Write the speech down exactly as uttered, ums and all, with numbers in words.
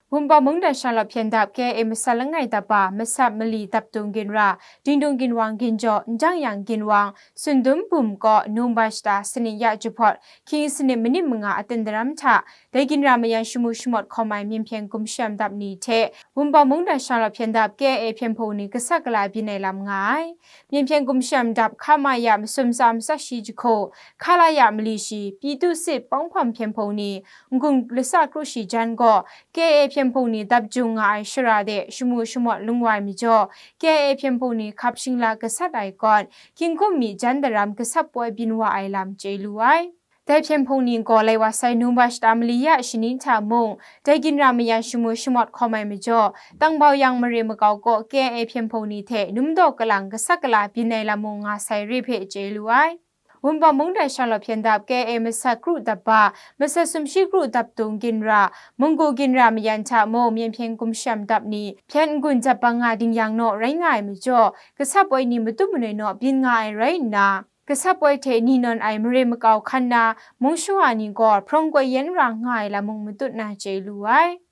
Wunpawng mungdan shanglawt hpyen dap K I A masat langai dap ba masat mali dap dung ginra, dingdung ginwang ginjaw, njang yang ginwang, sundum bum kaw Numba shata sanit ya jahpawt, hkying sanit manit manga aten daram hta, dai ginra mayan shamu shamawt hkawm ai myen hpyen gumshem dap ni hte, Wunpawng mungdan shanglawt hpyen dap K I A hpyen hpung ni gasat gala byin ai lam nga ai. Myen hpyen gumshem dap hka ma ya masum tsa matsat shi jahku, hka la ya mali shi, pyi tu sit pawng hpawm hpyen hpung ni, n-gun lasa kru shi jan gaw, K I A hpyen hpung ni dap jung nga ai shara de shamu shamawt lung wa ai majaw, K I A hpyen hpung ni hkap shingla gasat ai kawn, hkying hkum mi jan daram gasat poi byin wa ai lam chye lu ai. Dai hpyen hpung ni gaw lai wa sai Numba shata mali ya shani hta mung, dai ginra mayan shamu shamawt hkawm ai majaw, tangbau yang mare makau kaw K I A hpyen hpung ni hte numdaw kalang gasat gala byin ai lam mung nga sai re hpe chye lu ai. Wunpawng mungdan shanglawt hpyen dap K I A masat kru dap ba, masat sumshi kru dap dung ginra, munggu ginra mayan hta mung myen hpyen gumshem dap ni, hpyen n-gun jap bang nga ding yang naw rai nga ai majaw, gasat poi ni matut manoi naw byin nga ai rai nna, gasat poi hte ni nawn ai mare makau hkan na, mung shawa ni gaw hprawng koi yen ra nga ai lam mung matut na chye lu ai.